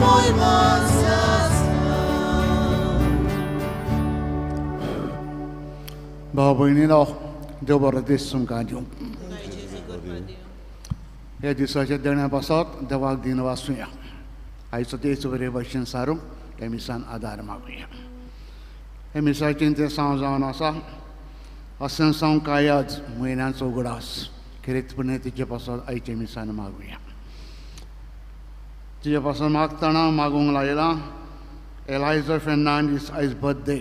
मोयमा सासणां. भाव भयणीनो, देव बरो दीस तुमकां दिवं. ह्या दिसाच्या देण्या पासत देवाक दिन वाचुया. आयचो दीस बरे भशेन सारूंक त्या मिसान आदार मागुया. हे मिसाचें तें सांव जावन आसा असेंसांव कायाज म्हयन्याचो उगडास खेरीतपणे तिचे पासत आयचे मिसान मागुया. तिचे पासत मागतना मागूंक लायलां एलायजा फेर्नांडीस आयज बर्थडे.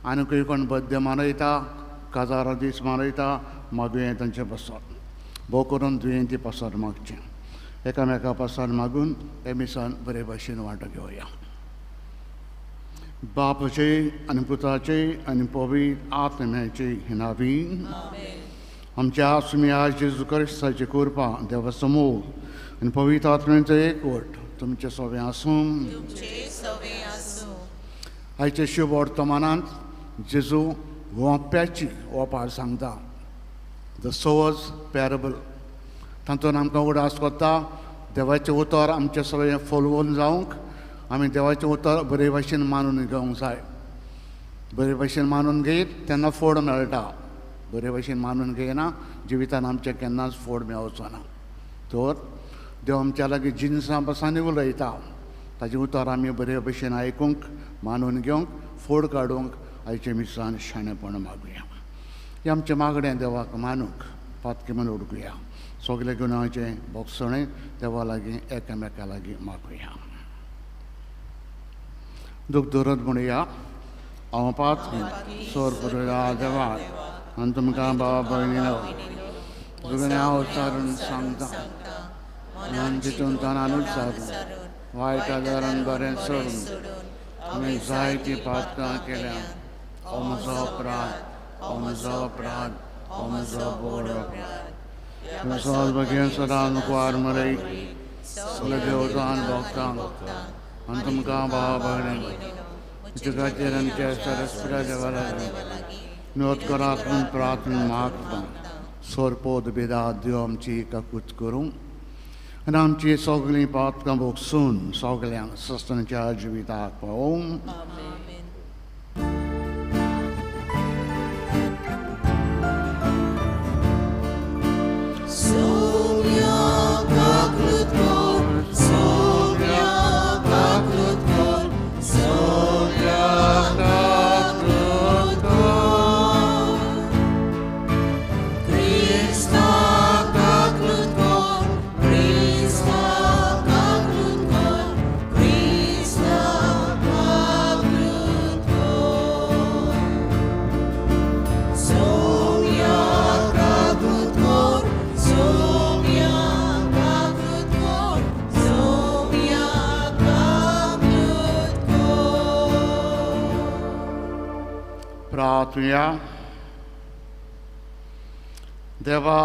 आनीकूय कोण बर्थडे मनयता, काजारा दीस मनयता, मागुया तांचे पासत. भोव करून दुयेंती पासत मागचें. एकामेका पासत मागून हे मिसान बरे भशेन वांटो घेवया. बापाचे आनी पुताचे आनी पवित्र आत्म्याचे नांवी आमच्या सुम्या जेजू क्रिस्ताची कृपा, देवाचो मोग आनी पवित्र आत्म्याचो एकवट तुमचे सगळें आसूं. आयचे शुभ वर्तमानांत जेजू रोंप्याची ओपार सांगता, the सोवर्स पॅरेबल. तातूंत आमकां उगडास कोत्ता देवाचें उतर आमचें सगळें फोलवून जावंक आमी देवाचें उतर बरे भाशेन मानून घेवंक जाय. बरे भाशेन मानून घेयत तेन्ना फोड मेळटा. बरे भाशेन मानून घेयना जिवितान आमचें केन्नाच फोड मेळचो ना. तर देव आमच्या लागीं जिनसां पासांनी उलयता. ताचें उतर आमी बरे भशेन आयकूंक, मानून घेवंक, फोड काडूंक आयचे मिसान शाणेपण मागुया. हें आमचें मागणें देवाक मानूंक पातकी म्हूण उडकुया. सगळे गुणाचें भोगसणें देवा लागीं एकामेका लागीं मागुया. दूख दवरत म्हणुया, हांव पातकी सोर पुरया देवा आनी तुमकां भावा भयणीनो सगळें हांव उच्चारून सांगता, मन चिंतून तणान उच्चारून वायट आदारान बरें सोडून आमी जायतीं पातकां केल्या. हो म्हजो अपराध, हो म्हजो अपराध, हो म्हजो व्हड अपराध. सदां सदां मुखार मरय सगळे देवतान भोगतांक आनी तुमकां भावा भयणींक तुज्या आमच्या सरस्पत्या देवा लागीं नोद करात म्हूण प्रार्थना मागता. सोरपोद बेदा देव आमची काकूत करूं आनी आमची सगळीं पातकां भोगसून सगल्यांक सस्तनच्या जिविताक पावोवं. प्रार्थुया. देवा,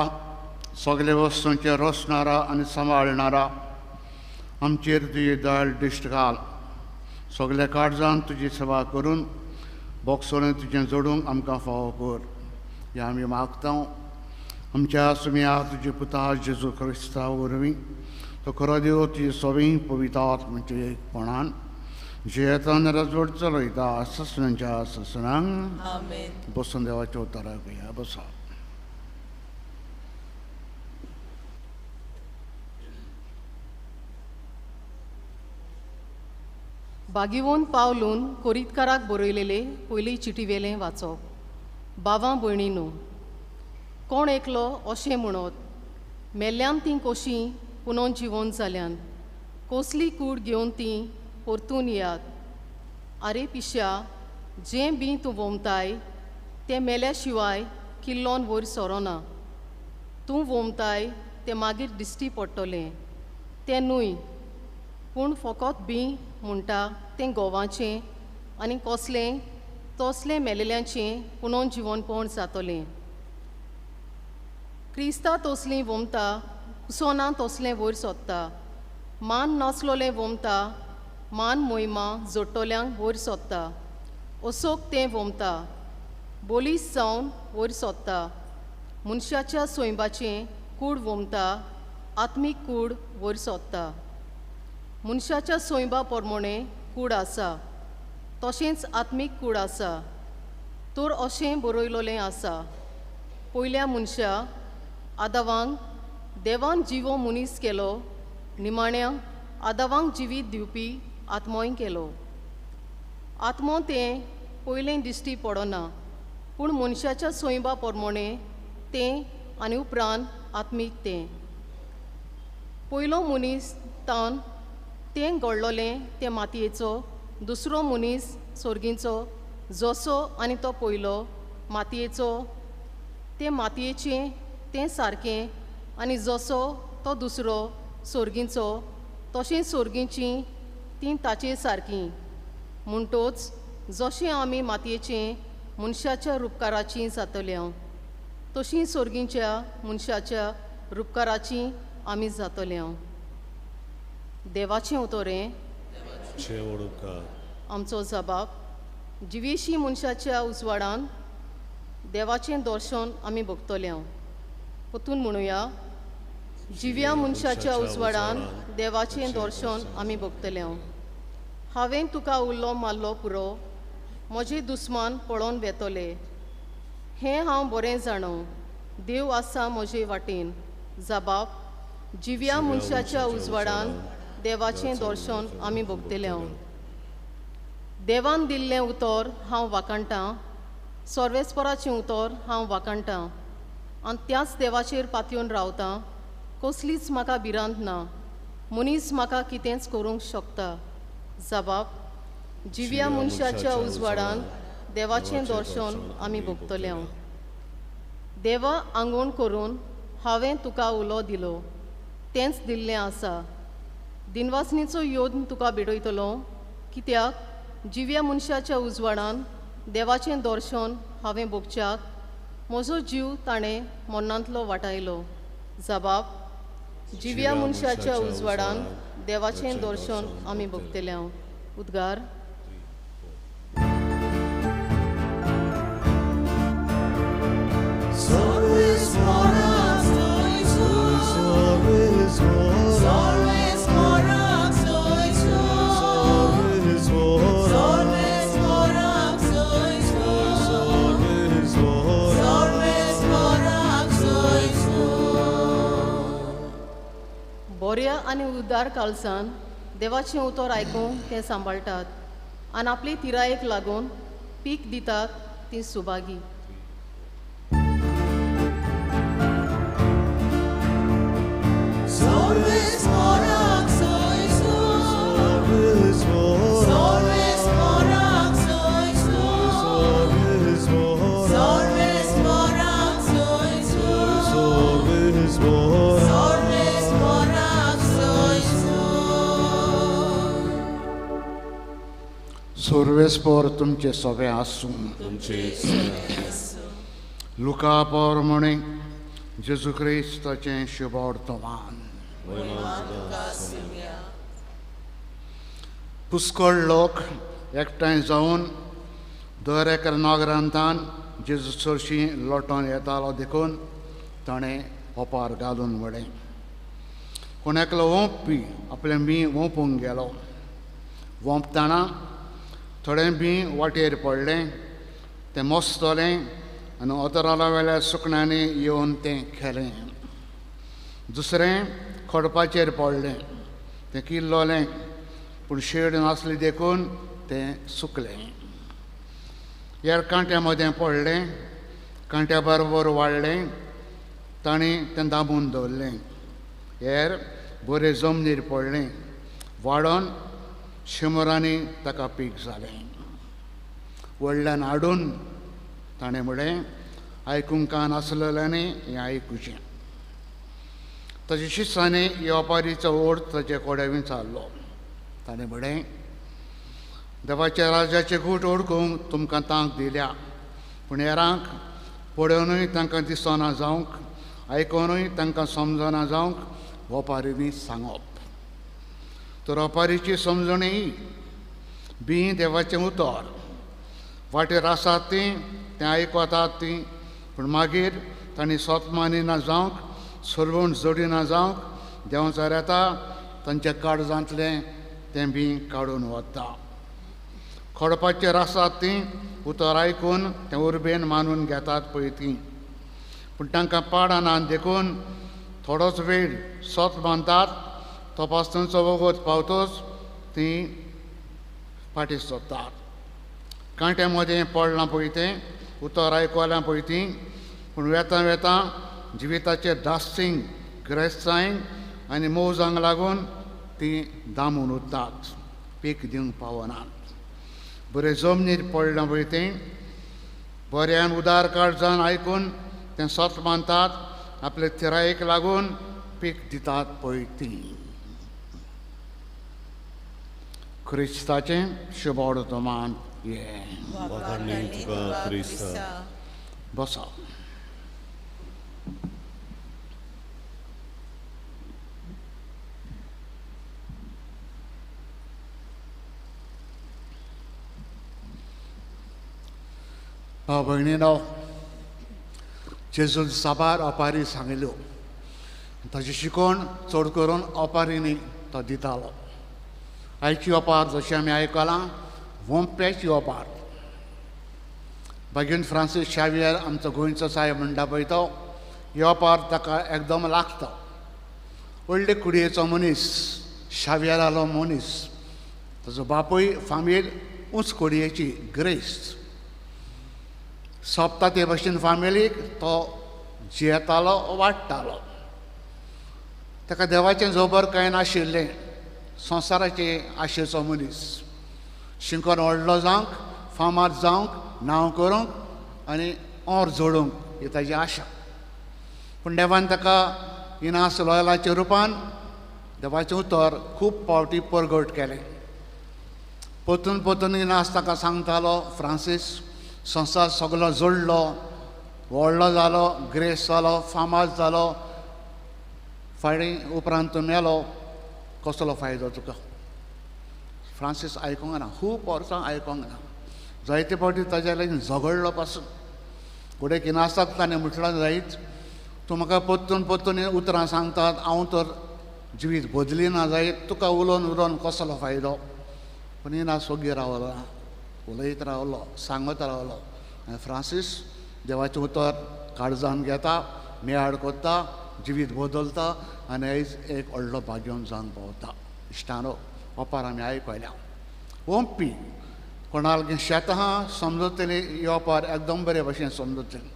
सगळे वस्तूंचे रचणारा आनी सांबाळणारा आमचेर तुजी दयाळ दिश्ट घाल. सगल्या काळजान तुजी सेवा करून बोगसोणें तुजें जोडूंक आमकां फावो कर. हें आमी मागता आमच्या सुम्या तुजे पुता जेजू क्रिस्ता वरवीं. तो खरो देव तुजी सवी पवित्र आत्म्याचे एकपणान जियेतान रजवट चलयता ससनांच्या ससनांक. बसून देवाच्या उतराक घेया. बसा. बागिवोन पावलून कोरीतकाराक बरयलेले पयली चिटीवेलें वाचप. बावा भयणीनो, कोण एकलो अशें म्हणत मेल्ल्यान तीं कशीं पुनोन जिवन जाल्यान, कसली कूड घेवन तीं परतून येयात. आरे पिश्या, जें बी तूं वोमताय तें मेल्या शिवाय किल्लोन वयर सरोना. तूं वोमताय तें मागीर दिश्टी पडटलें तें न्हय, पूण फकत बी म्हणटा तें गोवाचें आनी कसलें तसलें मेलेल्यांचें पुनोन जिवनपण जातलें. क्रिस्ता तसलीं वोमता, कुसोना तसलें वयर सोदता. मान नासलोलें वोमता, मान मोहिमा जोडटल्यांक वयर सोदता. असोक तें वोमता, बोलीस जावन वयर सोदता. मनशाच्या सैंबाचें कूड वोमता, आत्मीक कूड वयर सोदता. मनशाच्या सोयबा प्रमाणे कूड आसा, तशेंच आत्मीक कूड आसा. तर अशें बरयलोलें आसा, पयल्या मनशा आदावांक देवान जिवो मनीस केलो, निमाण्या आदावांक जिवीत दिवपी आत्मोय केलो. आत्मो तें पयलें दिश्टी पडना, पूण मनशाच्या सोयबा प्रमाणे तें आनी उपरांत आत्मीक तें. पयलो मनीस तान तें घडलोलें तें मातयेचो, दुसरो मनीस सोर्गींचो. जसो आनी तो पयलो मातयेचो तें मातयेचें तें सारकें, आनी जसो तो दुसरो सोर्गींचो तशें सोर्गींचीं तीं ताचे सारकीं. म्हणटोच जशें आमी मातयेचें मनशाच्या रुपकाराचीं जातल्या, तशीं सोर्गींच्या मनशाच्या रुपकाराचीं आमी जातल्या. देवाचें उतरें आमचो जबाब. जिवेशी मनशाच्या उजवाडान देवाचें दर्शन आमी भोगतल्या. परतून म्हणुया, जिव्या मनशाच्या उजवाडान देवाचें दर्शन आमी भोगतल्या. हांवें तुका उल्लो मारलो पुरो, म्हजे दुस्मान पळोवन वेतले. हें हांव बरें जाणो, देव आसा म्हजे वाटेन. जबाब. जिव्या मनशाच्या उजवाडान देवाचें दर्शन आमी भोगतल्या. देवान दिल्लें उतर हांव वाखाणटां, सर्वेस्पराचें उतर हांव वाखाणटां, आनी त्याच देवाचेर पातयेवन रावतां. कसलीच म्हाका भिरांत ना, मनीस म्हाका कितेंच करूंक शकता. जबाब. जिव्या मनशाच्या उजवाडान देवाचें दर्शन आमी भोगतल्या. देवा आंगवण करून हांवें तुका उलो दिलो, तेंच दिल्लें आसा. दिनवासनीचो योद तुका भेटयतलो, कित्याक जिव्या मनशाच्या उजवाडान देवाचें दर्शन हांवें भोगच्याक म्हजो जीव ताणें मरणांतलो वाटायलो. जबाब. जिव्या मनशाच्या उजवाडान देवाचें दर्शन आमी भोगतल्या. उद्गार. बऱ्या आनी उदार काळजान देवाचें उतर आयकूंक तें सांबाळटात आनी आपले तिरायेक लागून पीक दितात ती सुभागी. सर्वेस्पर तुमचे सोबे आसूं. लुका प्रमाणे जेजू क्रिस्ताचें शुभवर्तमान. पुष्कळ लोक एकठांय जावन दर एका नगरांतान जेजू चडशीं लोटोन येतालो देखून ताणें ओपार घालून म्हळें, कोण एकलो वोंपपी आपलें बीं वोंपूंक गेलो. वोंपतना थोडें बीं वाटेर पडलें, तें मस्तलें आनी अतराला वेल्या सुकण्यांनी येवन तें खेलें. दुसरें खडपाचेर पडलें, तें किल्लोलें, पूण शेड नासली देखून तें सुकलें. ह्या कांट्या मदें पडलें, कांट्या बरोबर वाडलें, तांणी तें दामून दवरलें. हेर बरें जमनीर पडलें, वाडोन शंबरांनी ताका पीक जालें. व्हडल्यान हाडून ताणें म्हळें, आयकूंक कान आसलेल्यांनी हें आयकुचें. ताच्या शिसांनी वेपारीचो ओड ताचे कडेन विचारलो. ताणें म्हळें, देवाच्या राजाचे गूट ओडकूंक तुमकां तांक दिल्या, पूण हेरांक पळोवनूय तांकां दिसना जावंक, आयकोनूय तांकां समजना जावंक वपारींनी सांगप. तर वपारीची समजणी बीं देवाचें उतर, वाटेर आसात तीं तें आयकतात तीं, पूण मागीर तांणी सोत मानिना जावंक, सरवण जोडिना जावंक देंवचार येता तांच्या काळजांतलें तें बीं काडून वता. खडपाचेर आसात तीं उतर आयकून तें उर्बेन मानून घेतात पळय तीं, पूण तांकां पाडना देखून थोडोच वेळ सोत बांदतात. तपासणेचो वगत पावतोच तीं फाटीं सोदतात. कांट्या मदें पडलां पळय तें उतर आयकलां पळय तीं, पूण वेता वेता जिविताचे दास्तींग ग्रेस्तांक आनी मौजांक लागून तीं दामून उरतात, पीक दिवंक पावनात. बरें जमनीर पडलां पळय तें बऱ्यान उदार काळजान आयकून तें सत मानतात, आपले थिरायेक लागून पीक दितात पळय तीं. क्रिस्ताचें शुभवर्तमान हें. बसा. भाव भयणीनो, जेजून साबार ओपारी सांगिल्ल्यो. ताची शिकवण चड करून ओपारींनी तो दितालो. आयची ओपार जशें आमी आयकलां वोंप्याची ओपार. बागीन फ्रांसीस शावियर आमचो गोंयचो साहेब म्हणटा पळय तो ही ओपार ताका एकदम लागता. व्हडले कुडयेचो मनीस, शावियरालो मनीस, ताजो बापूय फामील उंच कोडयेची ग्रेस्त. सोंपता ते भशेन फामिलीक तो जियेतालो, वाडटालो. ताका देवाचें जोबर कांय नाशिल्लें. संवसाराचे आशेचो मनीस, शिंकोन व्हडलो जावंक, फामाद जावंक, नांव करूंक आनी ओर जोडूंक ही ताजी आशा. पूण देवान ताका इनास लॉयलाच्या रुपान देवाचें उतर खूब फावटी परगट केलें. परतून परतून इनास ताका सांगतालो, फ्रांसीस, संवसार सगलो जोडलो, व्हडलो जालो, ग्रेस जालो, फामाद जालो, फाटीं उपरांत तूं मेलो, कसलो फायदो तुका? फ्रांसीस आयकोंक ना, खूब वर्सां आयकोंक ना. जायते फावटी ताज्या लागीं झगडलो पासून. फुडें इनासाक ताणें म्हटलां, जायत तूं म्हाका परतून परतून उतरां सांगतात, हांव तर जिवीत बदली ना जायत, तुका उलोवन उलोवन कसलो फायदो? पूण इनास वोगी रावलो ना, उलयत रावलो, सांगत रावलो. आनी फ्रांसीस देवाचें उतर काळजान घेता, मेहाड करता, जिवीत बदलता आनी आयज एक व्हडलो भाग्यवन जावन पावता. इश्टानो, ओपार आमी आयकल्या. ओंपी कोणाक शेतां आहा समजतली ही ओपार एकदम बरे भशेन समजतली.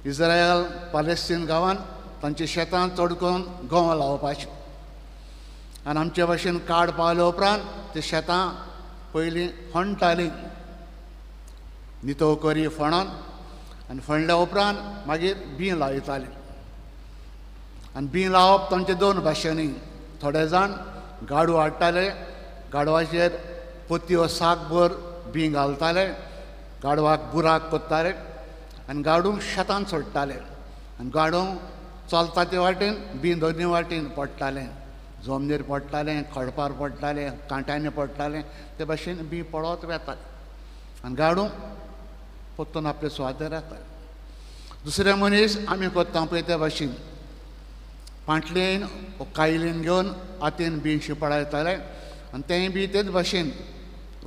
इस्रायल पालेस्तीन गांवान तांची शेतां चड करून गंव लावपाची आनी आमचे भशेन काड पावल्या उपरांत ती शेतां पयलीं खणटालीं, नितळ करी फणोन, आनी फणल्या उपरांत मागीर बीं लायतालीं. आनी बीं लावप तांचे दोन भाशेंनी. थोडे जाण गाडू हाडटाले, गाडवाचेर पोतयो साकभर बीं घालताले, गाडवाक बुराक कोत्ताले आनी गाडूंक शेतान सोडटाले. आनी गाडूंक चलता ते वाटेन बीं दोनी वाटेन पडटालें, जमनीर पडटालें, खडपार पडटालें, कांट्यांनी पडटालें, ते भाशेन बीं पडत वेतालें आनी गाडूं परतून आपले सुवातेर येतालें. दुसरे मनीस आमी करता पळय ते भाशेन पांटलेन कायलीन घेवन हातीन बीं शिंपडायताले आनी तेंय बी तेच भाशेन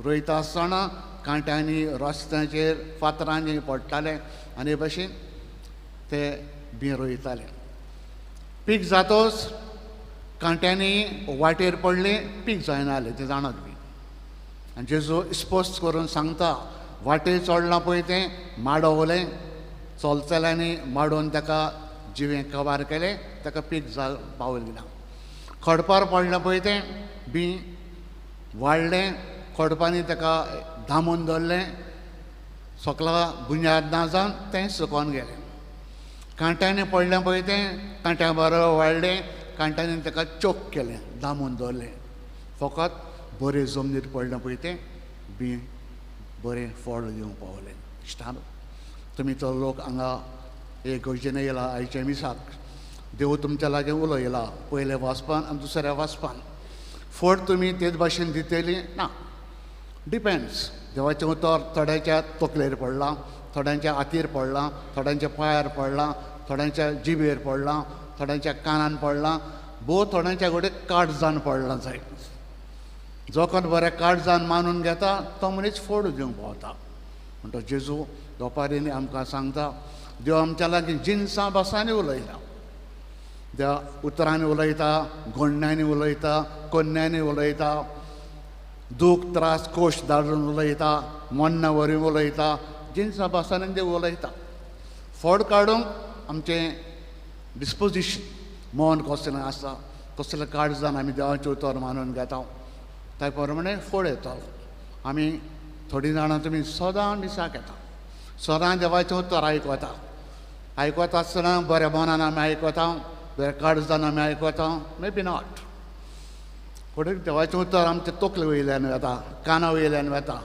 रोयता आसतना कांट्यांनी, रस्त्यांचेर, फातरांनी पडटाले आनी हे भाशेन ते बीं रोयताले. पीक जातोच कांट्यांनी वाटेर पडलें, पीक जायना जालें, तें जाणात बी. आनी जेजू स्पश्ट करून सांगता, वाटेर चडलां पळय तें माडवलें, चलतल्यांनी माडोवन ताका जिवें कबार केलें, ताका पीक पावलें ना. खडपार पडलें पळय तें बीं वाडलें, खडपांनी ताका दामून दवरलें, सकला बुन्याद ना जावन तें सुकोन गेलें. कांट्यांनी पडलें पळय तें कांट्या बरोबर वाडलें, कांट्यांनी ताका चोक केलें, दामून दवरलें. फकत बरें जमनीर पडलें पळय तें बीं बरें फळ दिवंक पावलें. इश्टानो, तुमी तो लोक हांगा एक गरजेन येयला आयच्या मिसाक. देव तुमच्या लागीं उलयला पयल्या वाचपान आनी दुसऱ्या वाचपान. फळ तुमी तेच भाशेन दितली ना, डिपेंड्स. देवाचें उतर थोड्याच्या तकलेर पडलां, थोड्यांच्या हातीर पडलां, थोड्यांच्या पांयार पडलां, थोड्यांच्या जिबेर पडलां, थोड्यांच्या कानान पडलां. भोव थोड्यांच्या कडेन काळजान पडलां जाय. जो कोण बऱ्या काळजान मानून घेता तो मनीस फोड दिवंक पावता. म्हणटा जेजू दोपारींनी आमकां सांगता, देव आमच्या लागीं जिनसां भासांनी उलयता, देव उतरांनी उलयता, गोण्ण्यांनी उलयता, कोन्यांनी उलयता, दूख त्रास कोश धाडून उलयता, मन्ना वरी उलयता, जिनसां भासांनी देव उलयता. फोड काडूंक आमचें डिस्पोजिशन मन कसलें आसा, कसलें काळजान आमी देवाचें उतर मानून घेता त्या प्रमाणे फोड येतलो. आमी थोडीं जाणां तुमी सदां मिसाक येता, सदां देवाचें उतर आयकता, आयकता आसतना बऱ्या मनान आमी आयकता, बऱ्या काळजान आमी आयकता, मे बी not. कोणेक देवाचें उतर आमचे तकले वयल्यान वता, काना वयल्यान वता,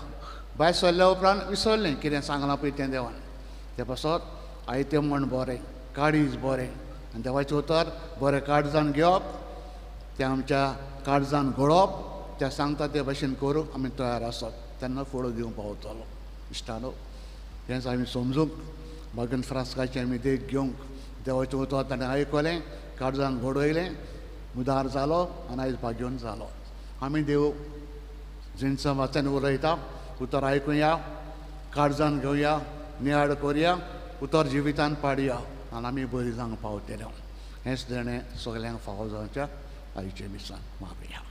भायर सरल्या उपरांत विसरलें कितें सांगलां पळय तें देवान. ते पासत आयतें म्हण बरें, काळीज बरें, आनी देवाचें उतर बरें काळजान घेवप, तें आमच्या काळजान घोळोवप, तें सांगता ते भाशेन करूंक आमी तयार आसप, तेन्ना फळो दिवंक पावतलो. इश्टानो, हेंच आमी समजूंक बागन फ्रांस्काची आमी देख घेवंक देवाचें उतर ताणें आयकलें, काळजान घडयलें, मुदार जालो आनी आयज भाग्योन जालो. आमी देव जिनसां वाचन उलयता, उतर आयकुया, काळजान घेवया, नियाळ करया, उतर जिवितान पाडया आनी आमी बरी जावंक पावतले. हेंच देणें सगल्यांक फावो जावच्या आयचे मिसान मागया.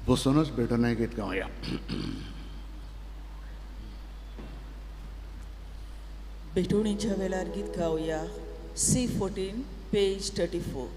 बसूनच भेटून गीत गावया. भेटवणीच्या वेळार गीत गावया. C14 page 34.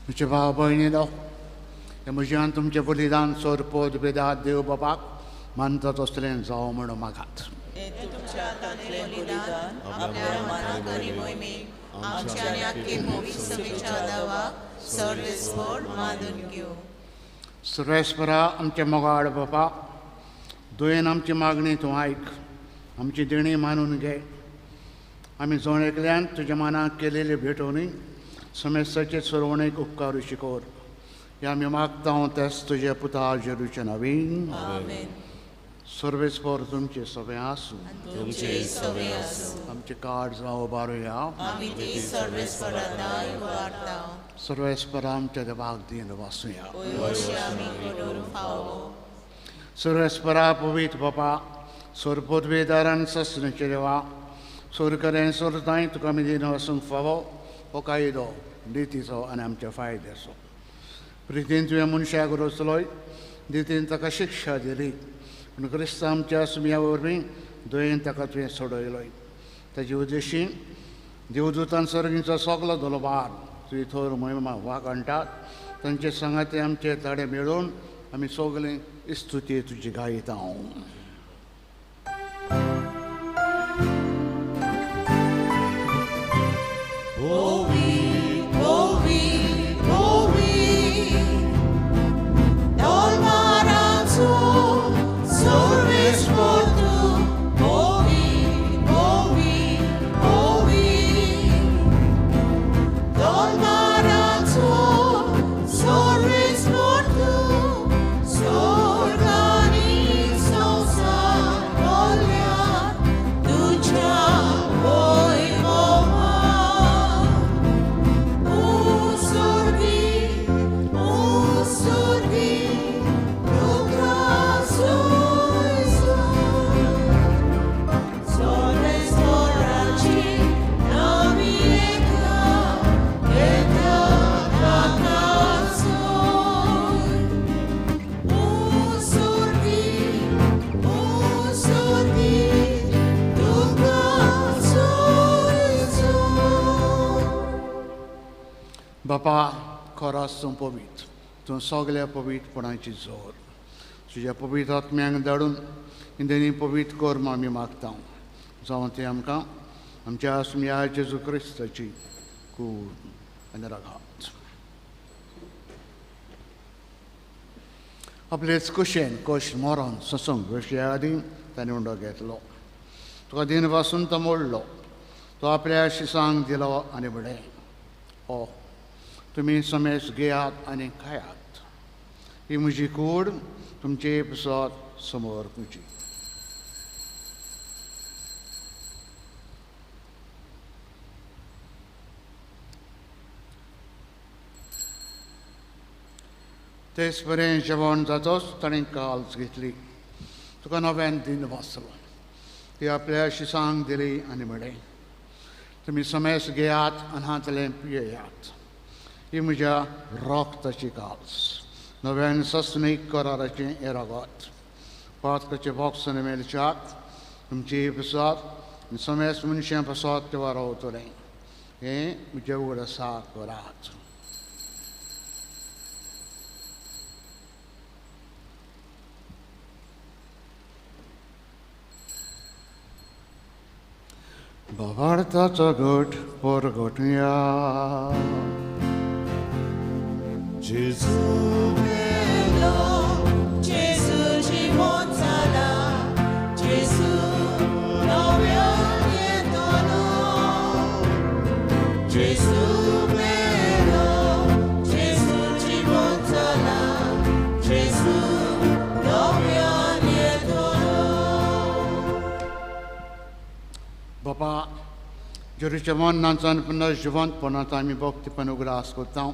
म्हजे भाव भयणीनो, हे म्हज्यान तुमचें बलिदान सोरपोद बेदाद देव बापाक मानता तसलें जावं म्हणून मागात. सर्वेस्परा आमचे मोगाळ बापा, दुयेन आमची मागणी तूं आयक, आमची देणी मानून घे. आमी जण एकल्यान तुज्या मनाक केलेली भेटवणी समेस्ताचे सुरवणेक उपकार शिकोर हे आमी मागता तेच तुजे पुता जेरूचे नवीन. सर्वेस्पर तुमचे सगळें आसूं, आमचे कार्ड उबारुया. सर्वेस्पर आमच्या देवाक दिन वासूया. सर्वेस्परा पवित्र बापा, सोरपोदवेदारान ससनेचे देवा, सोरकरें सोरताय तुका आमी दिन वसूंक फावो हो कायदो नितीचो आनी आमच्या फायद्याचो. प्रितीन तुवें मनशाक रचलोय, नितीन ताका शिक्षा दिली, पूण क्रिस्त आमच्या सुम्या वरवीं दयेन ताका तुवें सोडयलोय. ताजे उद्देशीन देवदूतान सर्गीचो सगलो दलबार तुवें थोर महिमा वागणटात, तांचे सांगाते आमचे ताडे मेळून आमी सगळीं स्तुती तुजी गायता. Holy, holy, holy. बापा खरोच तूं पवित्र, तूं सगल्या पवित्रपणाची जोर. तुज्या पवित्र आत्म्यांक धाडून इंदेनी पवित्र कर म्हूण आमी मागता, जावं तें आमकां आमच्या आसम्या जेजू क्रिस्ताची कूड आनी रगात. आपलेच कुशेन कोश मरोन ससंग विशया आदीं ताणें उंडो घेतलो. तुका दिन पासून तो मोडलो, तो आपल्या शिसांक दिलो आनी म्हणलें, ओ तुमी समेस घेयात आनी खायात, ही म्हजी कूड तुमचे पसत समोर तुजी. तेच बरें जेवण जातोच ताणें काल्स घेतली, तुका नव्यान दिन वाचलो, ती आपल्या शिसांक दिली आनी म्हणलें, तुमी समेस घेयात आनी हांतलें पियेयात, ही म्हज्या रक्ताची काल्स, नव्यान सस्नीक कराराचें हें रगत, पातकाचें बॉक्स मेळच्याक तुमची पसत समेस मनशां पसत ते वारोवतलें, हें म्हजें उगडासा करात. भावार्थाचो घट परगटया. जेजू मेलो, जेजू जिवंत जाला, जेजू नव्यान येतलो. जेजू मेलो, जेजू जिवंत जाला, जेजू नव्यान येतलो. बापा, जेरूच्या मन नाचान पुन्हा जिवंतपणांत आमी भक्तीपण उगडास करता,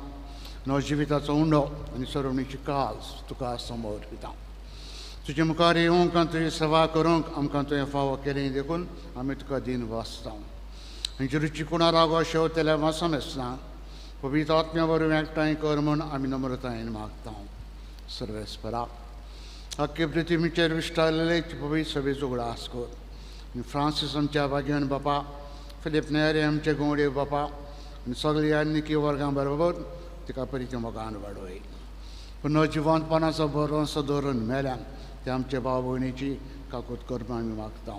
नव जिविताचो उंडो आनी सरवणीची काल्स तुका समोर दिता. तुजे मुखार येवंक आनी तुजी सेवा करूंक आमकां तुवें फावो केलें देखून आमी तुका दिन वाचता. आनी जेरूची कुणा रागो शेवतेल्या वासमेसना पवित्र आत्म्या वरवीं एकठांय कर म्हूण आमी नम्रतायेन मागता. सर्वेस्परा, अख्खे पृथ्वीचेर विस्तारलेले पवित्र सभेचो उगडास कर. आनी फ्रांसीस आमच्या भाग्यान बापा, फिलीप नेरे आमचे गोंवडे बापा आनी सगळ्या निकी वर्गां बरोबर तिका परिचय मोगान वाडोय. पुनः जिवंतपणाचो भरवंसो दवरून मेल्यान ते आमचे भाव भयणीची काकूत करपा आमी मागता.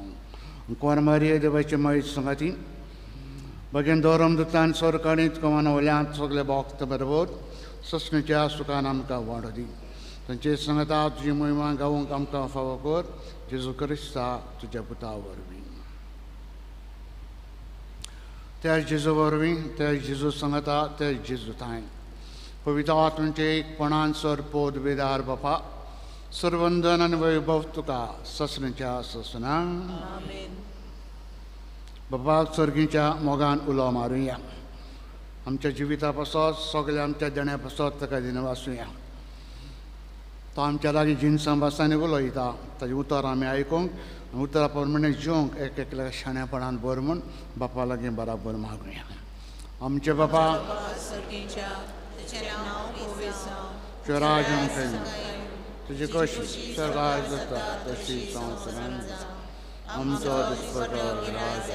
कुंवर मारिये देवाचे माई संगाती बगेन दवरम दुतान सरकारीत कमानवल्यांत सगळे भक्त बरोबर ससणीच्या सुखान आमकां वाडो दी. तांचे संगता तुजी मोहिमा गावंक आमकां फावो कर, जेजू क्रिस्ता तुज्या पुता वरवीं. त्या जेजू वरवीं, त्या जेजू संगता, त्या जेजू थांय पवित्र आत्म्याचे एकपणान सर पोद बेदार बापा, सर्वंदन आनी वैभव तुका ससणीच्या ससना. बापाक सर्गीच्या मोगान उलो मारुया, आमच्या जिविता पासत सगळ्या आमच्या देण्या पासत ताका दिनवासुया. तो आमच्या लागीं जिनसां भासांनी उलयता, ताजें उतर आमी आयकूंक उतरा प्रमाणे जिवंक एक एकल्या शाण्यापणान भर म्हूण बापा लागीं बराबर मागुया. आमचे बापा, राज तुजी कशी सरकार जाता तशी संवसारांत आमचो दिसपटो राज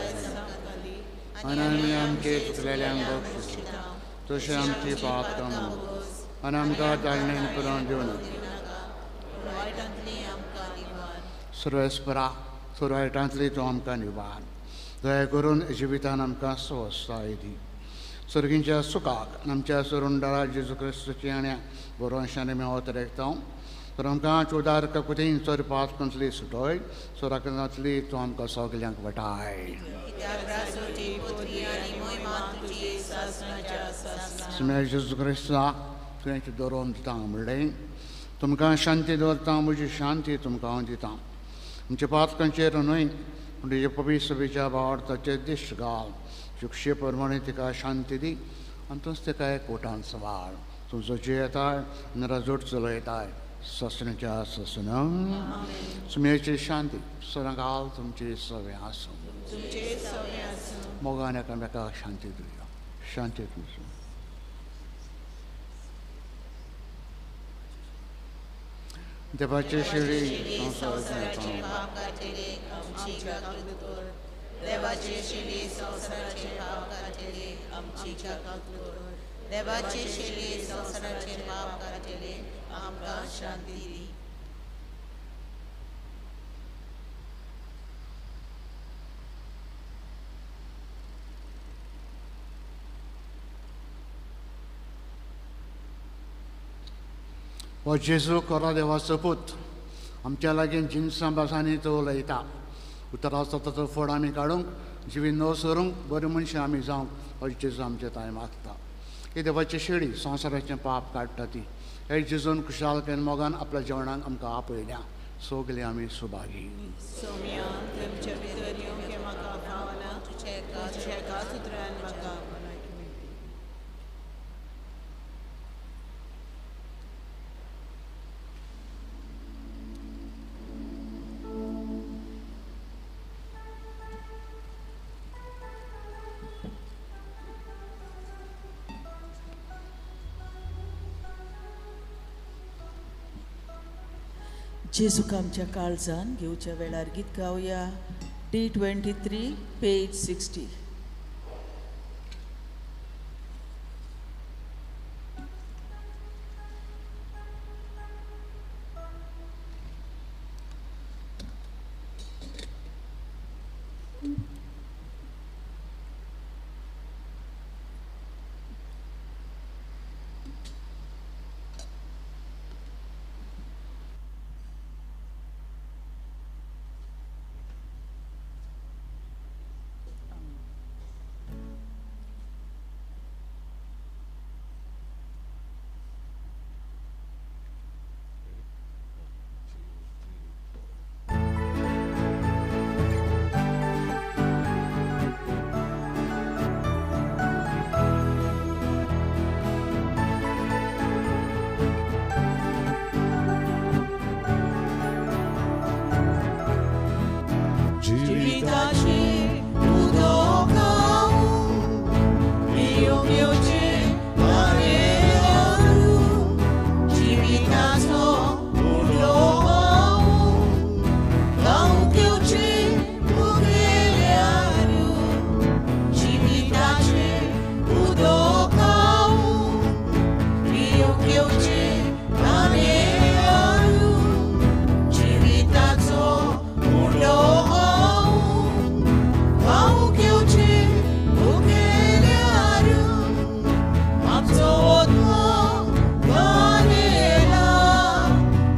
आनी आमी आमचे चुकलेल्यांक बक्षिता तशें आमची पाप कामां आनी आमकां ताळणेन पुरोवन दिवं नाका. सर्वेस्परा, सुरवायटांतली तूं आमकां निवार, दया करून जिवितान आमकां स्वस्थताय दी. सर्गींच्या सुखाक आमच्या सरुंडारा जेजू क्रिस्तूची आनी बरोवंशांनी आमी अवतरेकता, तर आमकां चोदार ककुतीन चड पातकांतली सुटोय, सोराकांतली तूं आमकां सगल्यांक वटाय. जेजू क्रिस्ता तुवें दवरून दिता म्हणलें, तुमकां शांती दवरता, म्हजी शांती तुमकां हांव दिता. आमच्या पातकांचेर न्हय पूण तुजे पवित्र सभेच्या भावार्थाचेर दिश्ट घाल, शिक्षे प्रमाणे तिका शांती दी आनी तूंच तिका एक कोटान सवाळ. तुजो जियेताय आनी राजवट चलयताय ससणीच्या ससन. सुमेची शांती सदांकाल तुमची सगळें आसूं. मोगान एकामेकाक शांती दिवया. शांती तुमची. देवाचे शिडी संवसाराचे पाप काडटले आमची काकूत कर, देवाचे शिडी संवसाराचे पाप काडटले आमची काकूत कर, देवाचे शेली संवसाराचे पाप काडटले आमकां शांती दी. हो जेजू कोरा देवाचो पूत आमच्या लागीं जिनसां भासांनी तो उलयता. उतराचो ताचो फोड आमी काडूंक जिवी न सरूंक बरीं मनशां आमी जावंक हो जेजू आमचे ताय मागता. ही देवाची शेळी संवसाराचें पाप काडटा ती हे जेजून खुशालकायेन मोगान आपल्या जेवणाक आमकां आपयल्या. सगलीं आमी सुभागी. सोम्या तुमच्या भितर येवंक हें म्हाका फावना, तुज्या एका सुत्रान म्हाका भलायकी मेळटी. जेजूक आमच्या काळजान घेवच्या वेळार गीत गावया. D23 page 60.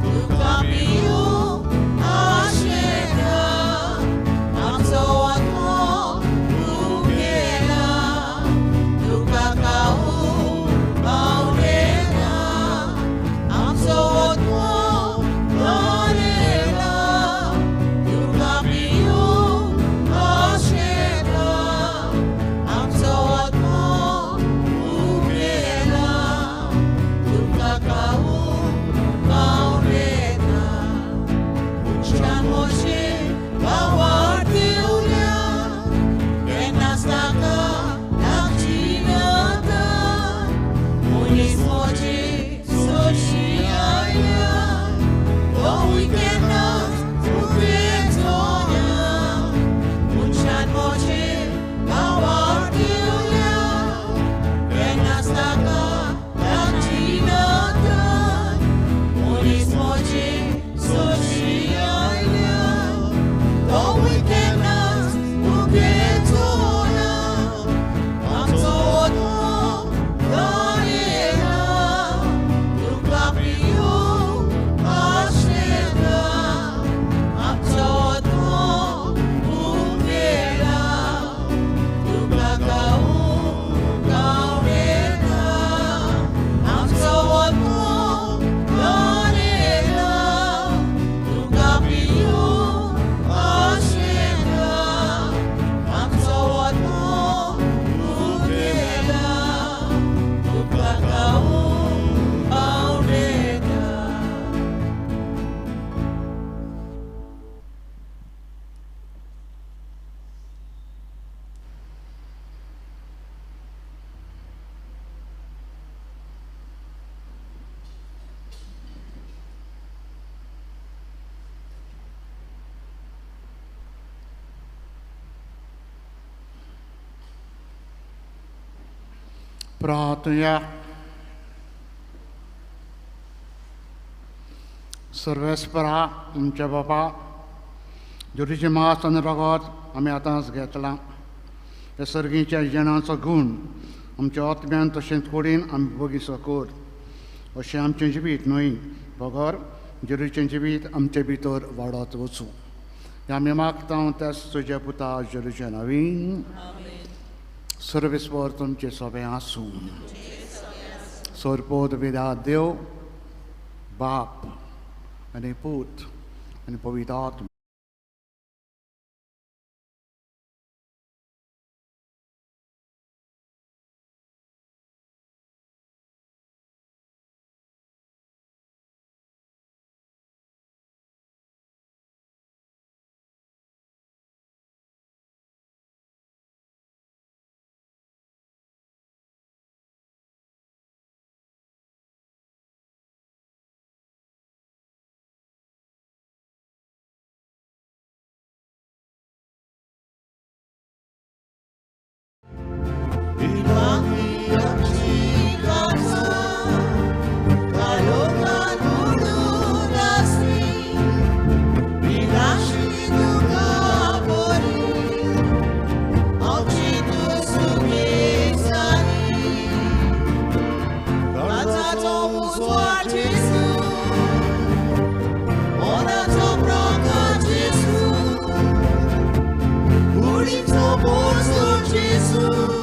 Tuka piyo asheka. प्रार्थया. सर्वेस्परा आमच्या बापा, जेजूचें मांस आनी रगत आमी आतांच घेतलां. ह्या सर्गीच्या जेणाचो गूण आमच्या आत्म्यान तशेंच कुडीन आमी बगीचो कर, अशें आमचें जिवीत न्हय बगर जेजूचें जिवीत आमचे भितर वाडत वचूं. हें आमी मागता त्याच तुज्या पुता जेजूच्या नांवान. सर्वेस्पर तुमचें सोबें आसूं. सोरपोत विदा देव बाप आनी पूत आनी पवित्र आत्मा. Jesus.